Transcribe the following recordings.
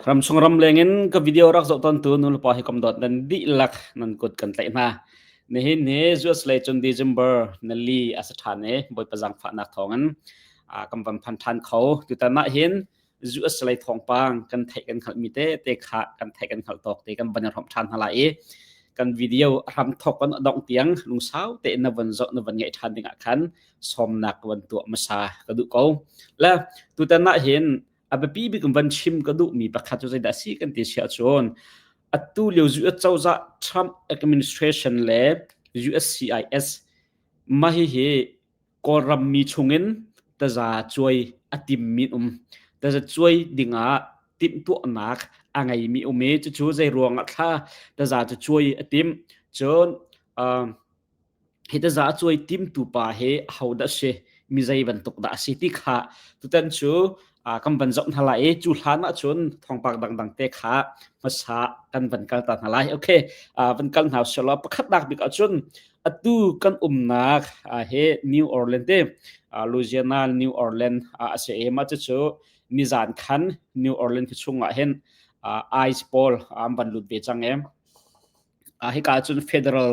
Ramchung ramleng in ka video rak zoh tawntu nulepa hi kom dawt nan dihlak nan kut kan tlaih hna. Nihin hi US lei cun December nali a si ṭhan i Bawipa zaangfahnak thawngin kan van phan ṭhan kho. Tutan ah hin US lei thawngpang kan theih kan hngalhmi tete kha kan theih kan hngalh tawk te kan van i hrawmh ṭhan hna lai i kan video hram thawk kan dongh tiang lungsau tein na van zoh na van ngaih ṭhan dingah khan sawmnak van tuah hmasa ka duh ko. Le tutan ah hin a biapi bik in van chim ka duhmi pakhat cu zeidah a si kan ti siah cun atu lio US cozah Trump administration le USCIS mah hihi Kawlram mi chungin taza cuai a timmi um taza cuai dingah timhtuahnak a ngeimi um i cucu zei ruangah thla taza cu cuai a timh cun Hi taza a cuai timtu pa hi ahodah a si, mi zei bantuk dah a si ti kha tutan cu kan van zoh hna lai i cu hlan ahcun thawngpang dangdang te kha hmasa kan van kal ta hna lai. Okay, van kal hna usih law pakhatnak bik ahcun atu kan umnak hi New Orleans te Louisiana New Orleans a si i mah cucu nizan khan New Orleans chungah hin ice pawl an van lut ve cang i Hika cun Federal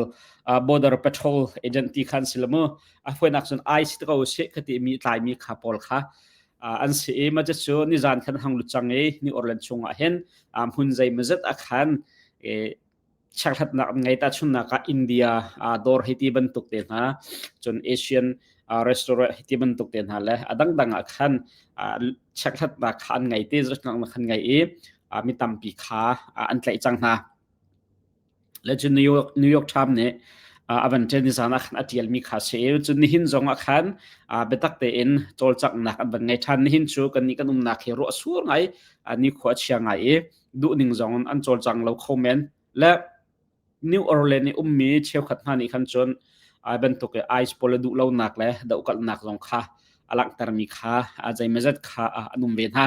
Border Patrol agent ti khan si lamu a fuainak cun ICE te ko seh ka ti mi tlaimi kha pawl kha an si i ma cu nizan khan hang lut cang i New Orleans chungah hin hmun zeimazet a khan chekhlatnak an ngei ta chunnak ah India dawr hei ti bantuk te hna cun Asian restaurant hei ti bantuk te hna le a dangdang ah khan chekhlatnak kha an ngei ti zatnak khan ngei i mi tampi kha an tlaih cang hna. Le cun New York, New York Times nih a van ṭial nizan ah khan a ṭialmi kha si i cun nihin zong ah khan biatak tein cawlcanghnak an van ngei ṭhan. Nihin cu kannih kan umnak hi ruah a sur ngai, nikhua a chia ngai i duhning zong in an cawlcang lo kho men. Le New Orleans i ummi cheukhat hna nih khan cun ai bantuk i ice pawl a duh lonak le dohkalhnak zong kha a langhtermi kha zeimazat kha an um ve hna.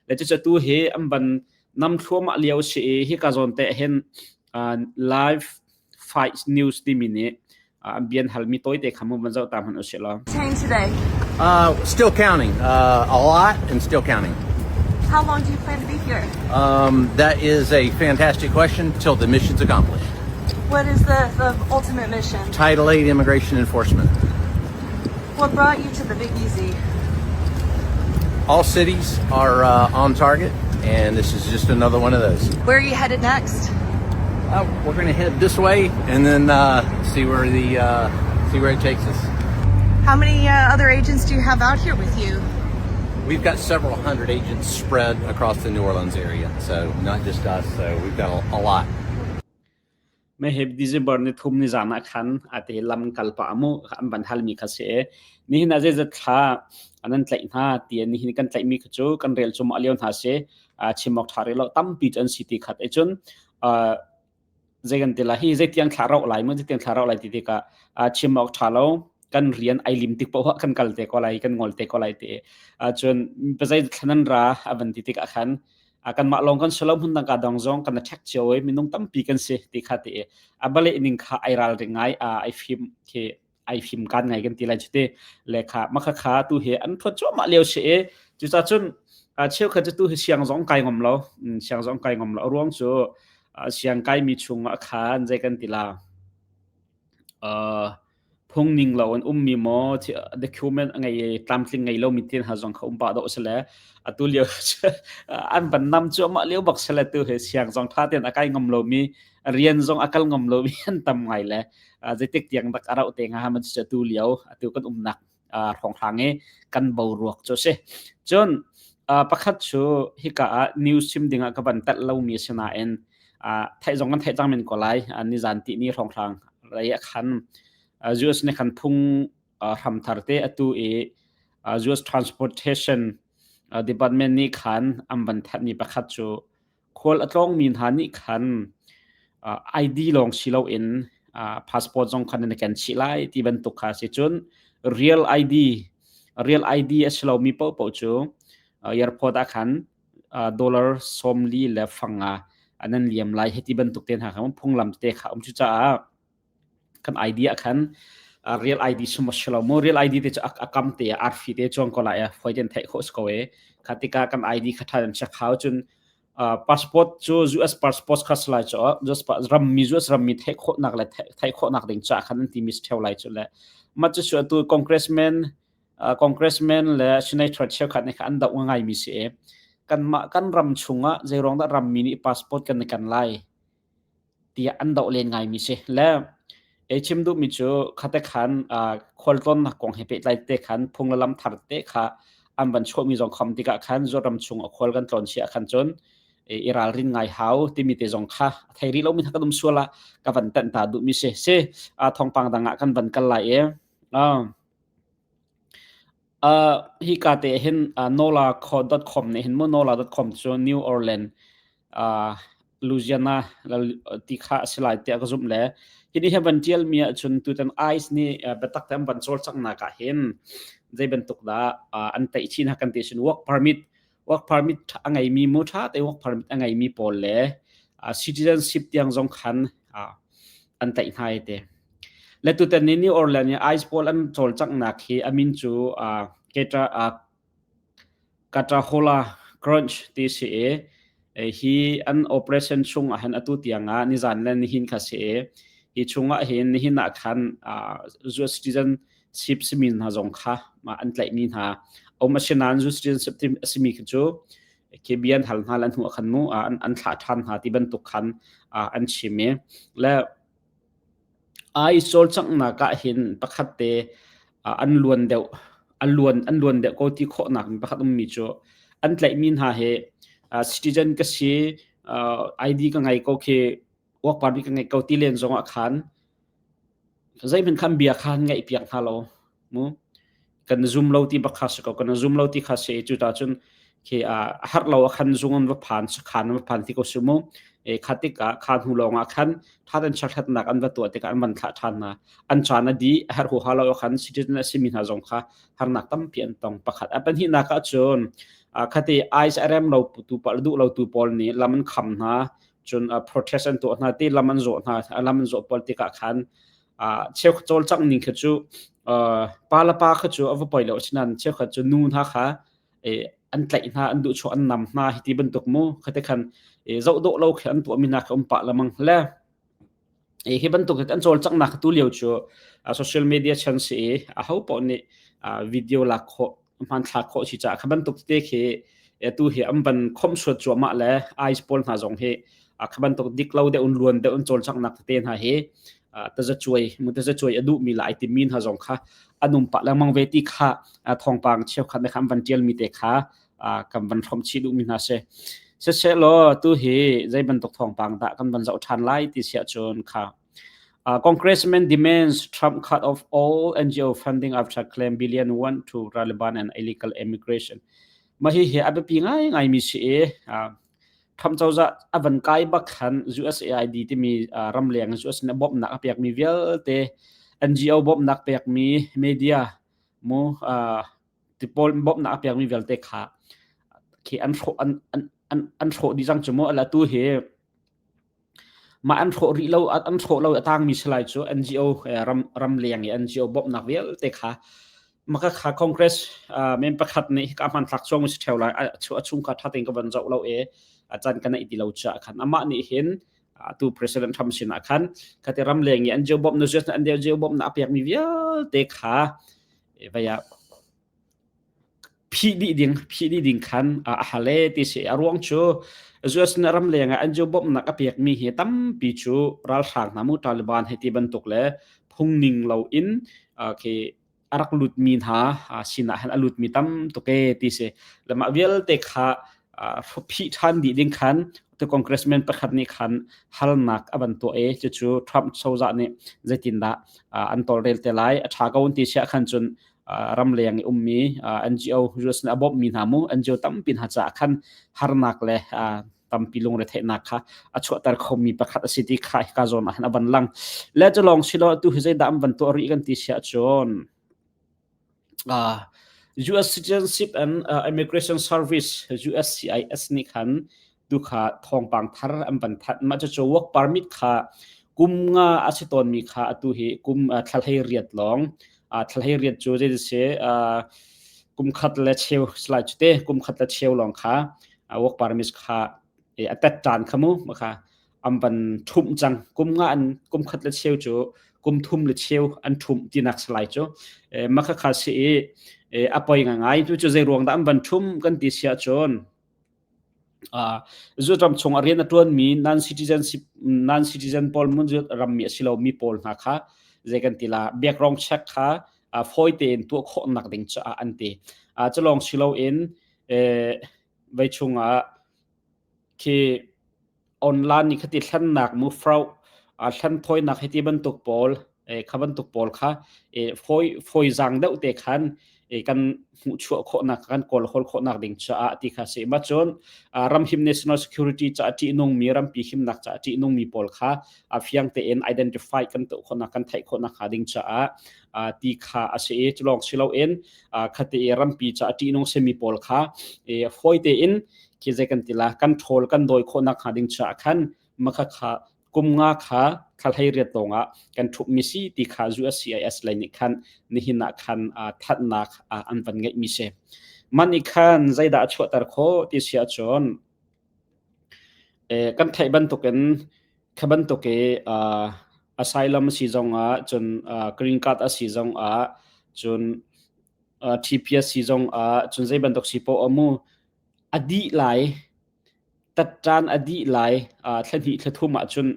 Le cucu tu hi an van nam thluahmah lio si i hika zawn te hin live fight news timi nih an bian halmi tawite kha mu van zoh ta hmanh usih law. Detained today? Still counting. A lot and still counting. How long do you plan to be here? That is a fantastic question till the mission's accomplished. What is the ultimate mission? Title 8 immigration enforcement. What brought you to the Big Easy? All cities are on target, and this is just another one of those. Where are you headed next? We're going to head this way and then see where the see where it takes us. How many other agents do you have out here with you? We've got several hundred agents spread across the New Orleans area, so not just us. So we've got a lot. Meheb December ni thum ni zan ah khan ate lam kal pah mu an van halmi kha si nihin ah zeizat thla an an tlaih hna ti nihin kan tlaihmi kha cu kan rel cu ma lio hna si chim awk tha rih lo tampi cu an si ti khat e cun zei kan ti la hi zeitiang thla rauh lai mu zeitiang thla rauh lai ti tikah chim awk tha lo kan rian ai lim tik poah kan kal te ko lai kan ngol te ko lai ti cun zei thlan ra a van ti tikah khan kanmah lawng kan si lo hmun dang ka dong zong kan ṭhek cio i minung tampi kan si ti kha ti a bale ning kha ai ral ring ngai ai fim khi ai fim kan ngai kan ti lai chu ti le kha makha kha tu hi an thuat cuahmah lio si i cuca cun cheukhat cu tu hi siang zong kai ngom lo siang zong kai ngom lo ruang cu siang kai mi chung ah khan zei kan ti la Phungning lo in ummi maw document a ngei i tlamtling ngei lomi te hna zong kha um pah dawh a si le atu lio an van nam cuahmah lio bak si le tu hi siang zong ṭha tein a kai ngam lomi rian zong a kal ngam lomi an tam ngai le zeitik tiang dak a rauh te hnga man cu atu lio atu kan umnak hrawnghrang i kan boruak cu a si. Cun pakhat cu hika ah news chim dingah ka van telh lomi a si nain theih zong kan theih cang men ko lai. Nizan tihni hrawnghrang lei ah khan US nih khan phung hramthar te atu i US Transportation Department nih khan an van thanhmi pakhat cu Khual a tlawngmi hna nih khan ID lawng si loin passport zong khan na ken chih lai ti bantuk kha si cun real ID real ID a si lomi paohpaoh cu airport ah khan dollar 40 le fanga an an liam lai hiti bantuk te hna kha phunglam te kha um cu caah kan ID ah khan real ID sum a si lo mu real ID te cu a kam te arfi te chuang ko lai a foi ten theih khawh si ko e kha tikah kan ID kha ṭha in check hau cun. Passport cu US passport kha si lai cu US rammi US rammi theih khawhnak le theih khawhnak ding caah khan an timi si theo lai cu le mah cu atu congressman congressman le senator cheukhat nih khan an doh ngaimi si i kanmah kan ram chungah zeiruang dah rammi nih passport kan i kan lai tiah an doh len ngaimi si. Le ei chim duhmi cu khate khan khualtlawnnak kong he pehtlai te khan phung le lam thar te kha an van chuahmi zong kham tikah khan zuat ram chung a khual kan tlawn si ah khan cun i ralrin ngai hau timi te zong kha a thei rih lomi kan um sual ah ka van tanh ta duhmi si. Si thawngpang dang ah kan van kal lai i Hika te hin nola.com nih hin mu nola.com cu New Orleans Louisiana ti kha a si lai tiah ka zumh le hi ni hi van ṭialmi ahcun tutan ICE nih biatak te an van cawlcanghnak ah hin zei bantuk dah an tlaih chin ha kan ti ahcun work permit work permit a ngeimi mu ṭha te work permit a ngeimi pawl le citizenship tiang zong khan an tlaih hna te. Le tutan ni New Orleans i ICE pawl an cawlcanghnak hi a min cu Katahola Crunch ti si i hi an operation chung ah hin atu tiang ah nizan le nihin kha si i hi chung ah hin nihin ah khan US citizenship simi hna zong kha an tlaihmi hna um asinain US citizenship a simi khi cu khi bia an hal hna le an hnu ah khan mu an thlah ṭhan hna ti bantuk khan an chim i le Ai cawlcanghnak ah hin pakhat te an luan deuh an luan deuh ko ti khawhnak pakhat ummi cu an tlaihmi hna hi citizen ka si ID ka ngei ko khi work permit ka ngei ko ti len zong ah khan zeihmanh khan bia kha an ngaih piak hna lo mu. Kan zum lo ti bak kha si ko. Kan zum lo ti kha si cu ta cun khi a har lo a khan zung an va phan sakhan an va phan ti ko su mu. E kha tikah kha hnu lawng ah khan thatan chakhatnak an va tuah tikah an van thlah than hna. An caan a di a har hu ha lo khan citizen a simi hna zong kha harnak tampi an tong pakhat. A pahnihnak ah cun khati ICE a rem lo tu pa duh lo tu pawl nih lam an kham hna cun protest an tuah hna ti lam an zawh hna lam an zawh pawl tikah khan cheukhat cawlcangh ning kha cu pa le pa kha cu a va poi lo asinain cheukhat cu nu hna kha an tlaih hna an duh chuah an nam hna hi ti bantuk mu khate khan zoh dawh lo khi an tuahmi hna kha um pah lamang le hi bantuk an cawlcanghnak tu lio cu social media chan si i a ho paoh nih video lak khawh hmanthlak khawh si caah kha bantuk te khi tu hi an van khomhsuat cuahmah le ice pawl hna zong hi kha bantuk dik lo deuh un luan deuh un cawlcanghnak tete hna hi tazacuai mu tazacuai a duhmi la ai timmi hna zong kha an um pah lengmang ve ti kha thawngpang cheukhat ne kha an van tialmi te kha kan van hrom chih duhmi hna si siseh tu hi zei bantuk thawngpang dah kan van zoh ṭhan lai ti siah cun kha Congressman demands Trump cut off all NGO funding after claim billion went to Taliban and illegal immigration. Mah hi hi a biapi ngaingaimi si i Trump cozah a van kai bak khan USAID timi ramleng US nih bawmhnak a pekmi vialte NGO bawmhnak pekmi media mu ti pawl bawmhnak a pekmi vialte kha khi an hrawh an an an an hrawh dih cang cu mu ala tu hi Mah an hrawh rih lo an hrawh lo a tangmi salai cu NGO ram ramleng i NGO bawmhnak vialte kha maka kha Congress men pakhat nih hika hmanthlak chuang si theo lai a chung kha tha tein ka van zoh lo e a chan ka neih ti lo cha khan amah nih hin tu President Trump sin ah khan khate ramleng i NGO bawmhnak NGO bawmhnak a pekmi vialte kha vaya phih dih ding phih dih ding khan a hal e ti si a ruang cu US nih ramleng ah an jo bawmhnak a pekmi hi tampi cu ralhrang hna mu Taliban hei ti bantuk le phungning lo in khi a rak lutmi hna sinah hin a lutmi tam tuk e ti si le mah vialte kha phih ṭhan dih ding khan tu congressman pakhat nih khan halnak a van tuah e cucu Trump cozah nih zeitindah an tawlrel te lai a ṭha ko ti siah khan cun ramleng i ummi NGO US nih a bawmhmi hna mu NGO tampi hna caah khan harnak le tampi lungretheihnak kha a chuahter khomi pakhat a si ti kha hika zawn ah hin a van lang le cu lawng si lo tu hi zeidah an van tuah rih kan ti siah cun US Citizenship and Immigration Service USCIS nih khan tu kha thawngpang thar an van thanh. Mah cucu work permit kha kum nga a si tawnmi kha atu hi kum thla riat lawng thla riat cu zei si kum khat le cheu slai cu te kum khat le cheu lawng kha work permit kha. A tet ṭan kha mu ma kha an van ṭhumh cang. Kum nga an kum khat le cheu cu kum thum le cheu an ṭhumh tinak salai cu. Ma kha kha si i a poi ngai cu cu zei ruang dah an van ṭhumh kan ti si ahcun zu ram chung a rian a ṭuanmi non-citizenship non-citizen pawl mun rammi a si lomi pawl hna kha zei kan ti la background check kha fawi tein tuah khawhnak ding caah an ti. Culawng si loin vei chungah khi online nih khati thlennak mu fraud hlenthawinak hiti bantuk pawl kha bantuk pawl kha fawi fawi zaang deuh te khan kan hmuhchuah khawhnak kan kawl hawl khawhnak ding caah ti kha si ma cun ramhim national security ca ṭihnungmi rampi himnak ca ṭihnungmi pawl kha fiang tein identify kan tuah khawhnak kan theih khawhnak hnga ding caah ti kha a si i culawng si loin khate i rampi ca ṭihnung simi pawl kha fawi tein khi zei kan ti la kan ṭhawl kan dawi khawhnak hnga ding caah khan makha kha kum nga kha thla riat lawngah kan ṭhupmi si ti kha USCIS lei nih khan nihin ah khan thatnak an van ngeihmi si. Man nih khan zeidah a chuahter khawh ti si ahcun kan theih bantukin kha bantuk i asylum a si zongah cun green card a si zongah cun TPS si zongah cun zei bantuk si poah mu a dih lai Tatṭan a dih lai thla hnih thla thum ahcun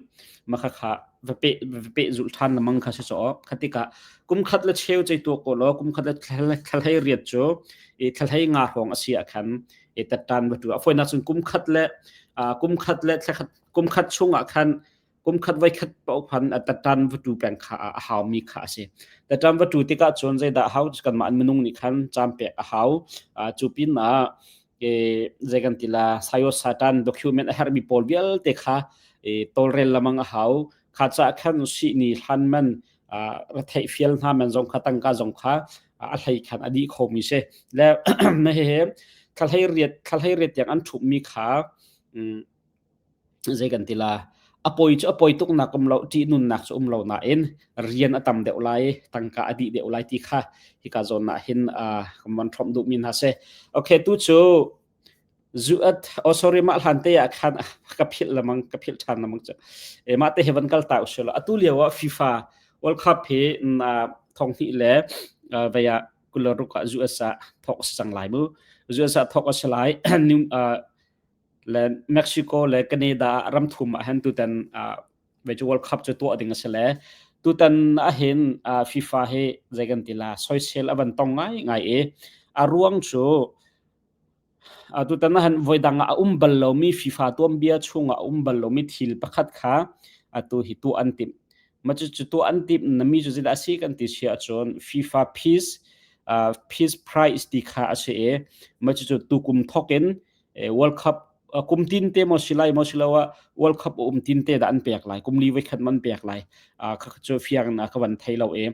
makhakha va peh va peh zulh ṭhan lengmang kha si caw. Kha tikah kum khat le cheu cei tuak ko law kum khat le thla hlei riat cu i thla hlei nga hrawng a si ah khan i tatṭan va tu. A fawinak cun kum khat le kum khat le thla khat kum khat chung ah khan kum khat voi khat paoh khan tatṭan va tu peng kha a haumi kha a si. Tatṭan va tu tikah cun zeidah hau kanmah minung nih khan caan pek a hau. Cu pin ah zei kan ti la sayo satan document a herhmi pawl vialte kha tawlrel lamang a hau. Kha ca khan si ni hlan man retheih fial hna man zong kha tangka zong kha a hlei khan a dih khomi si. Le hehe thla riat thla riat tiang an ṭhupmi kha zei kan ti la a poi cu a poi tuk nak um lo ṭih nunnak cu um lo nain rian a tam deuh lai tangka a dih deuh lai ti kha hika zawn ah hin kan von ṭhomh duhmi hna si. Okay, tu cu zu at oh sorry mah hlan te ah khan ka philh lamang ka philh ṭhan lamang cu e mah te he van kal ta usila atu lio ah FIFA World Cup hi na thong hnih le vei ah kularuk ah US ah thok a si cang lai mu. US ah thok a si lai. Le Mexico le Canada ram thum ah hin tutan uh, World Cup cu tuah ding a si le tutan ahhin uh, FIFA hi zei kan ti la soisel a van tong ngai ngai i a ruang cu uh, tutan ahhin voi dang ah a um bal lomi FIFA tuanbia chungah a um bal lomi thil pakhat kha atu hi tuah an timh. Ma cu cu tuah an timh na mi cu zeidah a si kan ti si ahcun FIFA Peace uh, Peace Prize ti kha a si i ma cu cu tukum thawk in World Cup kum tin te maw si lai maw si lo ah World Cup um tin te dah an pek lai kum li voi khat man pek lai kha cu fiang na ka van thei lo e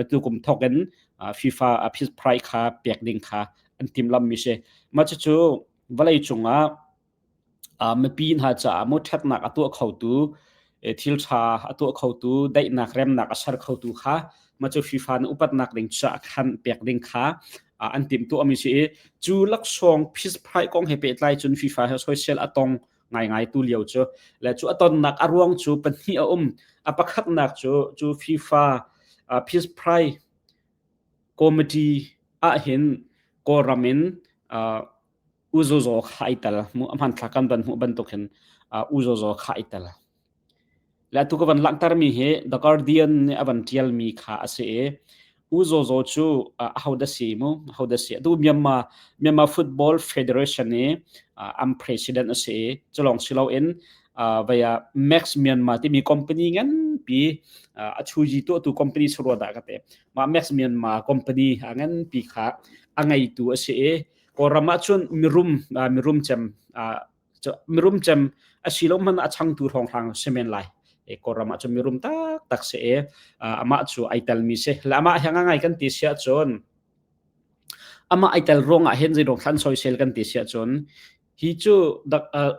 tu kum thok in FIFA Peace Prize kha pek ding kha an tim lam mi si ma cu cu vawlei cungah mipi hna caah mu ṭhatnak a tuah khotu thil ṭha a tuah khotu daihnak remnak a ser khotu kha ma cu FIFA na upatnak ding caah khan pek ding kha an timhtuahmi si i cu laksawng Peace Prize kong he pehtlai cun FIFA he soisel a tong ngaingai tu lio cu le cu a tonnak a ruang cu pahnih a um. A pakhatnak cu cu FIFA Peace Prize Committee ahhin Kawlram in U Zaw Zaw kha ai tel. Mu a hmanthlak kan van hmuh bantuk hin U Zaw Zaw kha ai tel. Le atu ka van langhtermi hi The Guardian nih a van ṭialmi kha a si i U Zaw Zaw cu ahodah si mu? Ahodah si? Atu Myanmar Myanmar Football Federation i an president a si i culawng si loin vei ah Max Myanmar timi company nganpi a chuji tuahtu company sarua dah ka te. Mah Max Myanmar company a nganpi kha a ngeitu a si i Kawlram ahcun mirum mirum cem mirum cem a si lo hmanh a changtu hrawnghrang si men lai. E Kawlram ah cun mirum taktak si i amah cu ai telmi si. Le amah hi ngai kan ti si ahcun amah ai tel ruangah hin zeiruang thlan soisel kan ti si ahcun hi cu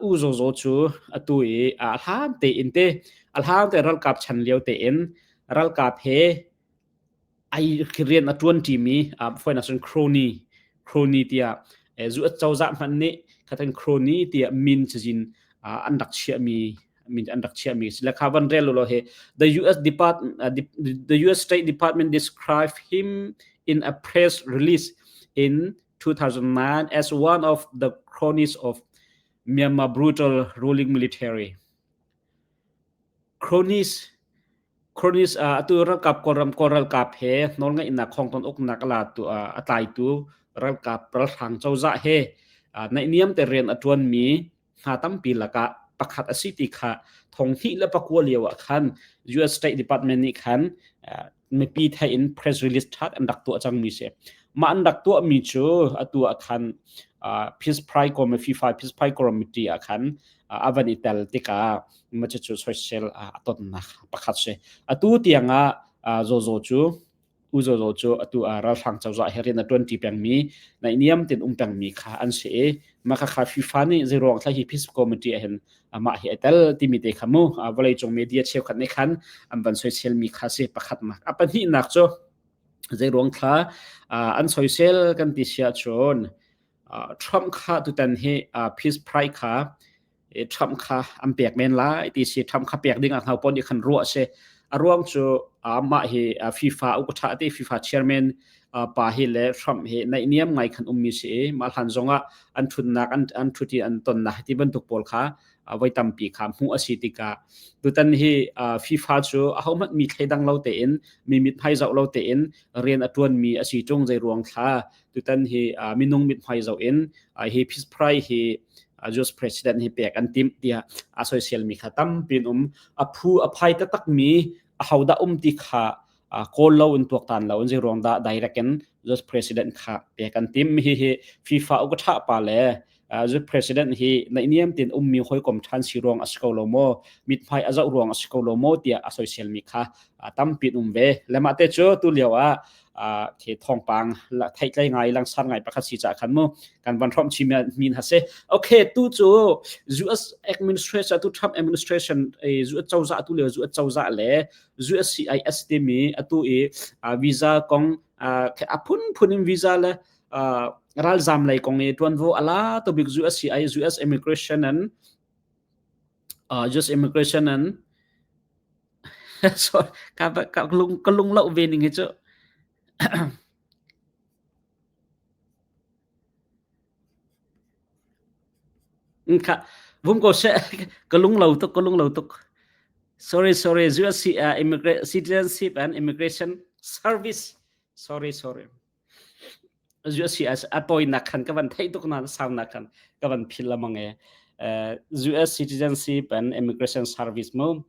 U Zaw Zaw cu atu i a hlan tein te a hlan te ralkap chan lio tein ralkap he ai rian a ṭuan ṭimi fawinak cun crony crony tiah zu cozah hmanh nih khaten crony tiah min cazin. an rak chiahmi min an rak chiahmi si le kha van rel lo hi the US Department the US State Department described him in a press release in 2009 as one of the cronies of Myanmar brutal ruling military. Cronies Cronies atu ralkap Kawlram Kawl ralkap he nawlngeihnak khongton uknak a latu a tlaitu ralkap ralhrang cozah he naihniam te rian a ṭuanmi hna tampi lakah pakhat a si ti kha thong hnih le pakua lio ah khan US State Department nih khan mipi theih in press release that an rak tuah cangmi si. Mah an rak tuahmi cu atu ah khan Peace Prize Committee FIFA Peace Prize Committee ah khan a van i tel tikah ma cu soisel a tonnak pakhat si. Atu tiang ah Zozo cu U Zozo cu atu ah ralhrang cozah he rian a ṭuanṭi pengmi naihniam tein um pengmi kha an si i mah khakha FIFA nih zeiruang thla hi Peace Committee ah hin amah hi a tel timi te kha mu vawleicung media cheukhat nih khan an van soiselmi kha si pakhatnak. A pahnihnak cu zeiruang thla an soisel kan ti si ahcun Trump kha tutan hi Peace Prize kha Trump kha an pek men lai ti si Trump kha pek ding ah hngau pon nih khan ruah si a ruang cu amah hi FIFA ukatha te FIFA chairman pa hi le Trump hi naihniam ngai khan ummi si i mah hlan zongah an thutnak an an thuti an tonnak ti bantuk pawl kha voi tampi kha hmuh a si tikah tutan hi FIFA cu ahohmanh mi thleidang lo tein mi mithmai zoh lo tein rian a tuanmi a si tung zei ruang thla tutan hi minung mithmai zoh in hi Peace Prize hi US President hi pek an timh tiah a soisel mi kha tampi an um. A phu a phai taktak mi ahodah um ti kha kawl lo in tuaktan lo in zei ruang dah direct in US President kha pek an tim. Hi hi FIFA uka tha pa le US President hi naihniam tin ummi hawikom than si ruang a si ko lo maw mithmai a zoh ruang a si ko lo maw tiah a soisel mi kha tampi an um ve. Le mah te cu tu lio ah khi thawngpang theihtlei ngai langsar ngai pakhat si ca khan mu kan van hrom chi min ha se okay tu cu US administration tu Trump administration US cozah tu le US cozah le USCIS timi atu i visa kong a phun phun in visa le ralzam lei kong i tuanvo ala to bik USCIS US immigration and US immigration and So, ka lung ka lung lo ve ning hi cu. Kha vum ko seh ka lung lo tuk ka lung lo tuk. Sorry sorry USC immigrant citizenship and immigration service. Sorry sorry. US a tawinak khan ka van theih tuk na saunak khan ka van phil lamang e US Citizenship and Immigration Service mu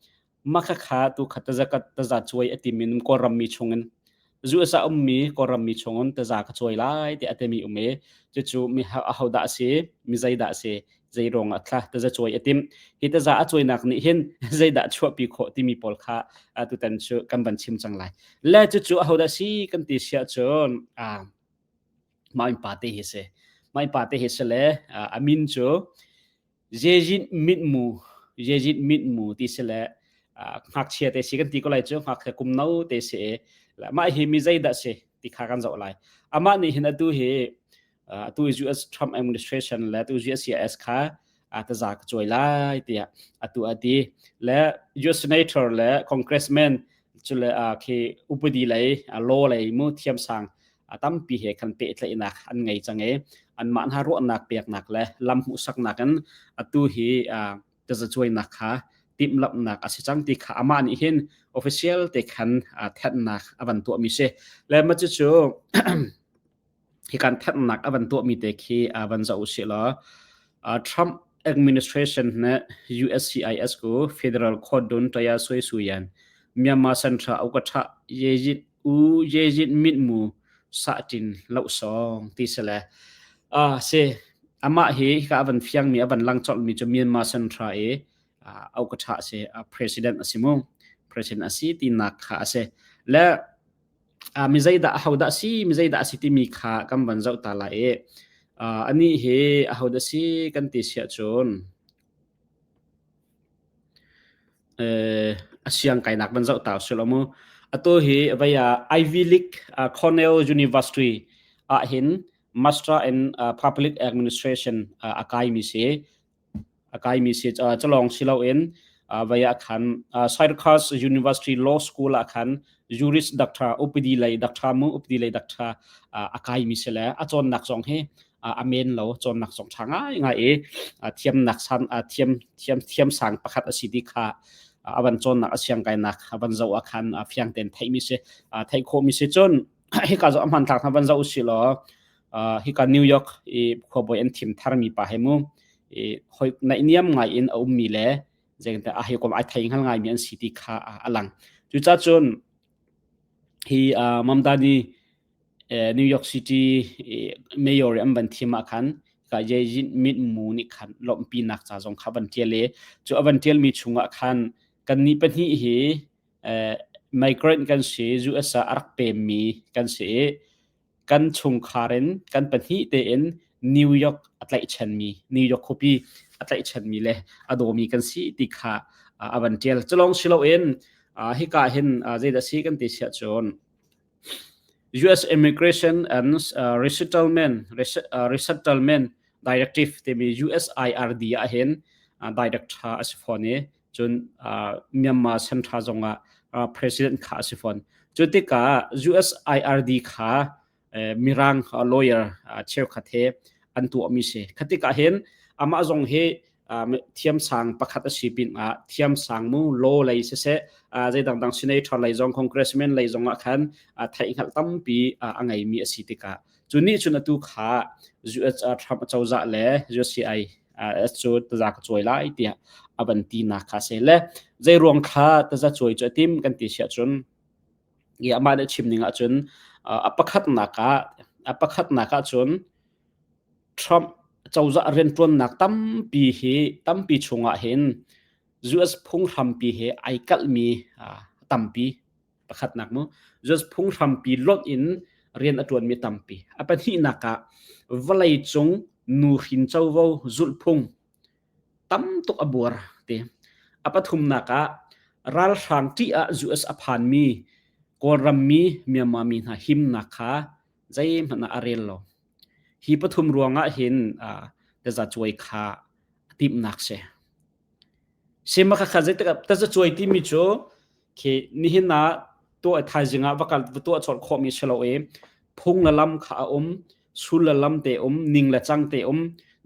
makha kha tu kha tazakat taza chuai ati min Kawlram mi chungin US a ummi Kawlram mi chungin taza ka chuai lai ti atemi um e cucu mi aho dah si mi zei dah si zei rong ah thla taza chuai atim hi taza a chuainak nih hin zeidah chuahpi khawh timi pawl kha tutan cu kan van chim cang lai le cucu ahodah si kan ti siah cun mah in pa te hi si mah in pa te hi si le a min cu Jejin Mitmu Jejin Mitmu ti si le ngakchia te si kan ti ko lai cu ngakchia kum no te si mah hi mi zeidah si ti kha kan zoh lai amah nih hin atu hi atu US Trump administration le atu USCIS kha taza ka cuai lai tiah atu ati le US senator le congressman cu le khi upadi lei law lei mu thiamsang tampi he khan pehtlaihnak an ngei cang i anmah hna ruahnak peknak le lam hmuhsaknak in atu hi tazacuainak kha timhlamhnak a si cang ti kha amah nih hin official te khan thennak a van tuahmi si le ma cucu hi kan thennak a van tuahmi te khi van zoh usih law Trump administration nih USCIS ku federal court dun taya sui suyan Myanmar Central ukatha yejit u yejit mit mu sa tin lo song ti sele a se amah hi ka van fiang mi avan lang chol mi chu Myanmar Central e aukatha se president asimu president asi ti nak kha ase le mi zeidah ahodah si mi zeidah a si timi kha kan van zoh ta lai i anih hi ahodah si kan ti siah cun a siang kainak van zoh ta usih law mu atu hi vai ah Ivy League Cornell University ah hin Master in Public Administration a kaimi si. A kaimi si calong si loin vai ah khan Syracuse University Law School ah khan Juris Doctor upadi lei doctor mu upadi lei doctor a kaimi si le a cawnnak zong hi a men lo cawnnak zong ṭha ngai ngai i thiamnak san thiam thiam thiam sang pakhat a si ti kha a van cawnnak a siang kainak a van zoh ah khan fiang tein theihmi si theih khawhmi si cun hika zoh a hmanthlak hna van zoh usih law hika New York i khuabawi an thim tharmi pa he mu i hoi naihniam ngai in a ummi le zeingte a hei kom ai thei hngal ngaimi an si ti kha a lang. Cucaah cun hi Mamdani New York City mayor an van thim ah khan ka Ye Min Mu nih khan lawmhpinak ca zong kha van tial i cu a van tialmi chungah khan kannih pahnih hi migrant kan si US ah a rak pemmi kan si i kan chungkhar in kan pahnih tein New York a tlaihchanmi New York khuapi a tlaihchanmi le a dawmi kan si ti kha a van tial. Culong si loin hika hin zeidah si kan ti siah cun US Immigration and Resettlement Resettlement Directive timi USIRD ah hin director a si fawn i cun Myanmar Central zongah president kha a si fawn. Cu tikah USIRD kha Mirang lawyer cheukhat he an tuahmi si. Kha tikah hin amah zong hi thiamsang pakhat a si pinah thiamsang mu law lei siseh zei dangdang senator lei zong congressman lei zong ah khan theihhngalh tampi a ngeimi a si tikah cu nih cun atu kha US Trump cozah le USCI cu taza ka cuai lai tiah a van ti nak kha se le zei ruang kha taza cuai cu a tim kan ti siah cun i amah nih chim ning ahcun a pakhatnak ah a pakhatnak ah cun Trump cozah rianṭuannak tampi hi tampi chungah hin US phunghrampi he ai kalhmi tampi pakhatnak mu US phunghrampi lonh in rian a ṭuanmi tampi a pahnihnak ah vawleicung nuhrin covo zulhphung tam tuk a buar ti a pathumnak ah ralhrang ṭih ah US a phanmi Kawlram mi Myanmar mi hna himnak kha zeihmanh ah a rel lo. Hi pathum ruangah hin tazacuai kha a timhnak si. Sema kha kha zeitik tazacuai timi cu khi nihin ah tuah thaizing ah va kal va tuah colh khawhmi si lo i phung le lam kha a um, sul le lam te um, ning le cang te um,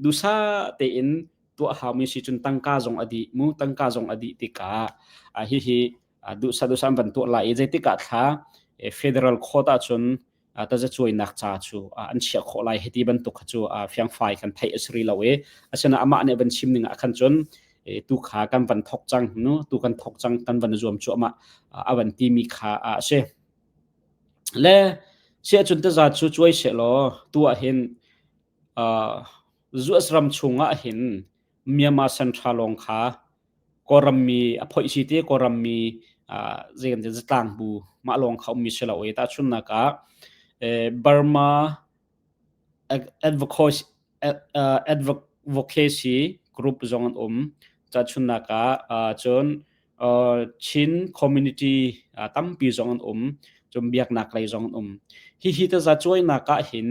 dusa tein tuah haumi si cun tangka zong a dih mu tangka zong a dih tikah hihi duhsa duhsa an van tuah lai i zeitik ah thla federal court ahcun tazacuainak ca cu an chiah khawh lai hiti bantuk kha cu fiangfai kan theih a si rih lo i asinain amah nih van chim ning ah khan cun tu kha kan van thok cang nu tu kan thok cang kan van zuam cu amah a van timi kha a si le siah cun taza cu cuai seh law tu ah hin US ram chungah hin Myanmar Central lawng kha Kawlram mi a phoih si ti Kawlram mi zei kan ti zatlang bu mah lawng kha ummi si lo i tahchunhnak ah Burma Advocacy Advocacy Group zong an um. Tahchunhnak ah cun Chin community tampi zong an um. Cun biaknak lei zong an um. Hihi taza cuainak ah hin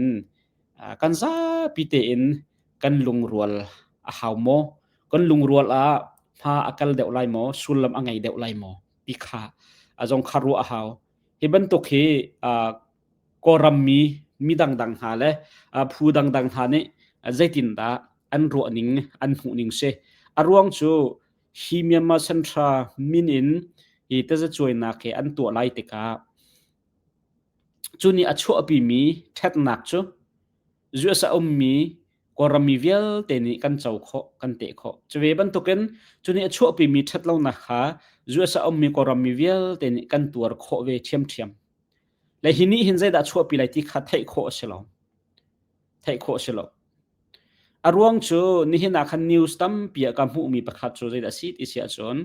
kan zapi tein kan lungrual a hau maw? Kan lungrual ah hma a kal deuh lai maw? Sullam a ngei deuh lai maw? Ti kha a zong kha ruah a hau. Hi bantuk hi Kawlram mi mi dangdang hna le phu dangdang hna nih zeitindah an ruah ning an hmuh ning si. A ruang cu hi Myanmar Central min in hi tazacuainak hi an tuah lai tikah cu nih a chuahpimi ṭhatnak cu US a ummi Kawlram mi vialte nih kan co khawh, kan teh khawh. Cu ve bantukin cu nih a chuahpimi ṭhatlonak kha US a ummi Kawlram mi vialte nih kan tuar khawh ve ṭhiamṭhiam. Le hi nih hin zeidah chuahpi lai ti kha theih khawh a si lo. Theih khawh a si lo. A ruang cu nihin ah khan news tampi ah ka hmuhmi pakhat cu zeidah a si ti si ahcun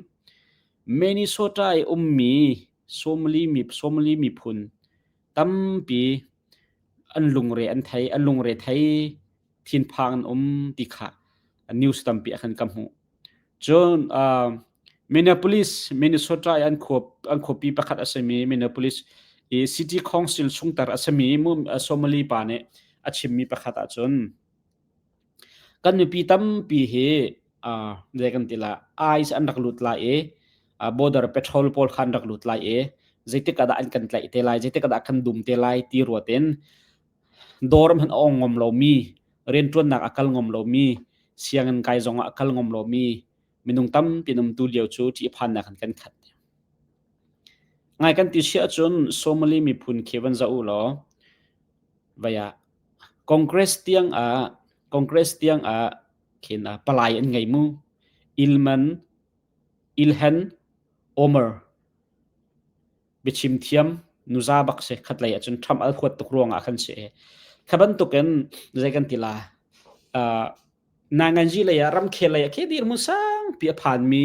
Minnesota i ummi Somali mi Somali miphun tampi an lungre an thei an lungre thei thinphang an um ti kha news tampi ah khan ka hmuh. Cun Minneapolis, Minnesota i an khua an khuapi pakhat a simi Minneapolis i City Council chungter a simi Somali pa nih a chimmi pakhat ahcun kan mipi tampi hi Zei kan ti la, ICE an rak lut lai i border patrol pawl kha an rak lut lai i zeitik ah dah an kan tlaih te lai, zeitik ah dah kan dum te lai ti ruat in dawr hmanh a ong ngam lomi, rianṭuannak a kal ngam lomi, sianginn kai zong ah a kal ngam lomi minung tampi an um tu lio cu ṭihphannak in kan khat. Ngai kan ti si ahcun Somali miphun khi van zoh u law vai ah Congress tiang ah Congress tiang ah khin palai an ngei mu. Ilman Ilhan Omar biachim thiam nuza bak si khatlei ahcun Trump al huat tuk ruangah khan si. Kha bantukin zei kan ti la Nanganzi lei ah ramkhel lei ah khi dirhmun sangpi a phanmi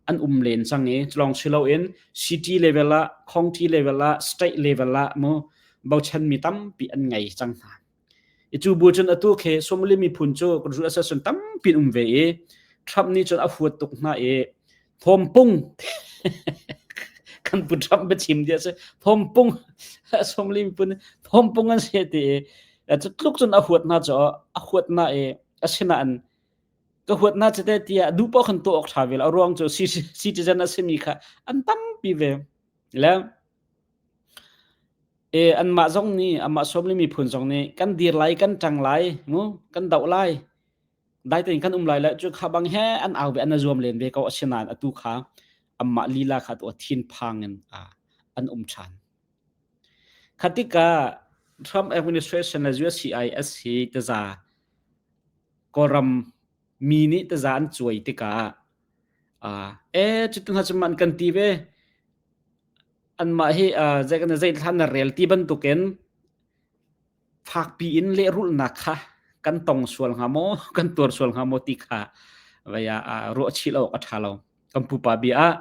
an um len cang i culong si loin city level ah county level ah state level ah mu bochanmi tampi an ngei cang hna. I cu bu cun atu khi Somali miphun cu kan ruah asas cun tampi an um ve i Trump nih cun a huat tuk hna i thawmpung kan pu Trump biachim dia si thawmpung Somali miphun thawmpung an si ti i cu tluk cun a huat hna cu a huat hna i asinain ka huat hna cu te tiah duh paoh khan tuah awk ṭha ve lo a ruang cu citizen a simi kha an tampi ve le E anmah zong nih amah Somali miphun zong nih kan dir lai kan ṭang lai mu kan doh lai dai tein kan um lai le cu kha bang he an au ve an zuam len ve ko asinain atu kha amah lila kha tu thinphang in an um ṭhan. Khatika Trump administration le USCIS hi taza Kawlram mi nih taza an cuai tikah e cutin hna cun an kan ti ve anmah hi zei kan zei thla na rel ti bantukin fakpi in lehrulhnak kha kan tong sual hnga maw kan tuar sual hnga maw ti kha vei ah ruah chih lo awk a ṭha lo. Kan pupa bia ah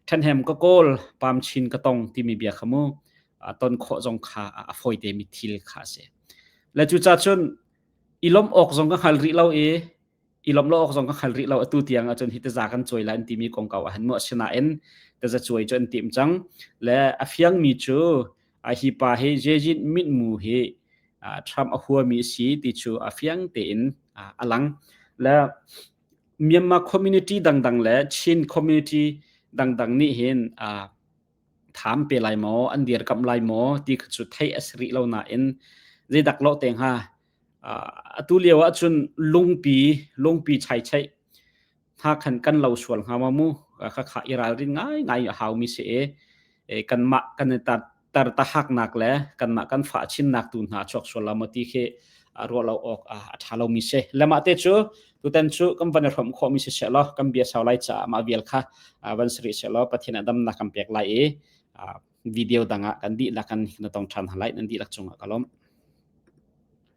ṭhenhem ka kawl pam chin ka tong timi bia kha mu ton khawh zong kha a fawi temi thil kha a si. Le cucaah cun i lawmh awk zong ka hngal rih lo i i lawmh lo awk zong ka hngal rih lo atu tiang ahcun hi taza kan cuai lai an timi kongkau ah hin mu asinain taza cuai cu an tim cang le a fiangmi cu hi pa hi Jejin mitmu hi Trump a huami a si ti cu a fiang tein a lang le Myanmar community dangdang le Chin community dangdang nih hin tham pe lai maw an dirkamh lai maw ti kha cu theih a si rih lo nain zeidak lo te hnga Atu lio ahcun lungpi lungpi chaicheih hna khan kan lo sual hnga maw mu? Khakha i ralrin ngaingai a haumi si i kanmah kan i tar tahaknak le kanmah kan fah chinnak tu hna chuak sual la maw ti khi ruah lo awk a ṭha lomi si. Le mah te cu tutan cu kan van i hrawmh khawhmi si seh law kan bia sau lai caah mah vial kha van si rih seh law Pathian a damnak kan pek lai i video dang ah kan dihlak kan na tong ṭhan hna lai. Nan dihlak cungah ka lawm.